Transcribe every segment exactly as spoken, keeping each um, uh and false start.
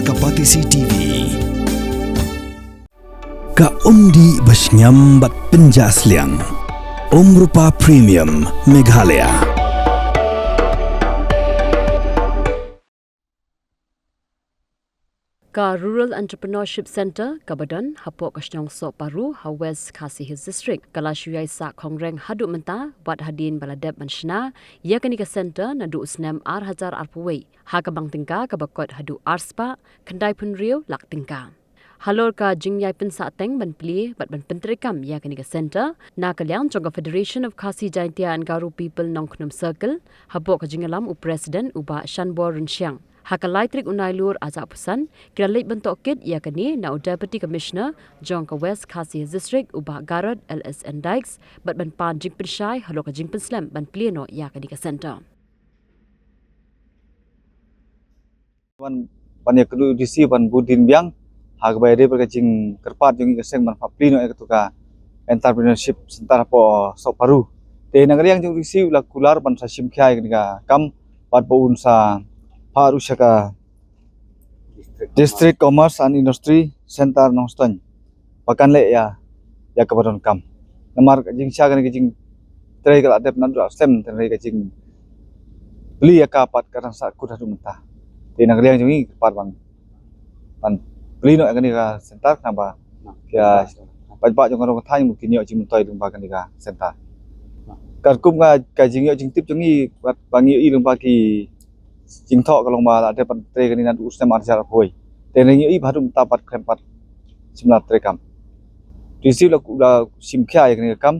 Ka Batesi T V. Ka umdih ba shngiam bad pynjah sliang. Umrupa Premium Meghalaya. Ka Rural Entrepreneurship Centre kaba don hapoh ka shnong Sohparu ha West Khasi Hills District ka la shu ïai sah khongreng haduh mynta, wat hadien ba la dep ban shna ïa kane ka centre naduh u snem ar hajar arphew wei ha ka bank tyngka kaba kot haduh arspah khyndai phew hynriew lak tyngka. Halor ka jingïai pynsah teng ban plie bad ban pyntreikam ïa kane ka centre, na ka liang jong ka Federation of Khasi Jaintia and Garo People Nongkhnum Circle, hapoh ka jingïalam u President u Bah Shanbor Rynsiang, ha ka lai tarik u Nailur arhajar arphew san, ki la leit ban tohkit ïa kane na u Deputy Commissioner jong ka West Khasi Hills District u Bah Garod L S N Dykes bad ban pan jingpynshai halor ka jingpynslem ban plie noh ïa kane ka centre. Ban, ban ïakynduh u D C ban bud dien biang ha kaba ïadei bad ka jingkyrpad jong ngi ka seng ban plie noh ïa katu ka entrepreneurship centre hapoh Sohparu. Te na ka liang jong u D C u la kular ban sa shim khia ïa kane ka kam bad ba un sa phah ruh sha ka District Commerce and Industry Centre Nongstoiñ ba kan leh ïa, ïa kaba donkam. Namar ka jingshisha kane ka jingtrei ka la dep naduh slem, hynrei ka jingplie ïa ka pat ka dang sah kut haduh mynta. Te na ka liang jong ngi kyrpad ban, ban plie noh ïa kane ka centre, khnang ba ki paidbah jong ka rong ka thaiñ kin ïoh jingmyntoi lyngba kane ka centre. Katkum ka, ka jingïoh jingtip jong ngi, ba, ba ngi ïohi lyngba ki jingthoh ka long ba la dep ban trei kane naduh u snem ar hajar arphew wei. Te ngi ïohi ba haduh mynta pat khlem pat shim la treikam. Te shi la, la shim khia ïa kane ka kam,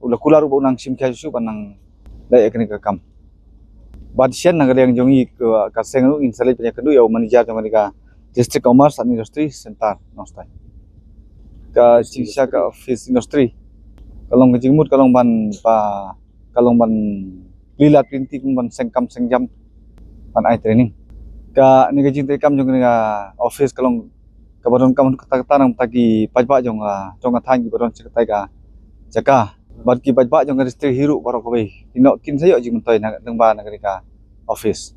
u la kular ruh ba un nang shim khia shuh shuh ban nang leh ïa kane ka kam. Bad shen na ka liang jong ngi ka, ka seng ruh ngin sa leit ban ïakynduh ïa u manager jong kane ka District Commerce and Industry Centre Nongstoiñ. Ka jingshisha ka office industry ka long ka jingmut ka long ban ba ka long ban plie lad plie lynti kum ban seng kam seng jam ban ai training. Kane ka jingtrei kam jong kane ka office ka long kaba donkam haduh katta katta namar ki paidbah jong, ah, jong ka thaiñ kiba don sha katei ka jaka bad ki paidbah jong ka district hi ruh baroh kawei kin ïoh, kin sa ïoh jingmyntoi na, lyngba na kane ka office.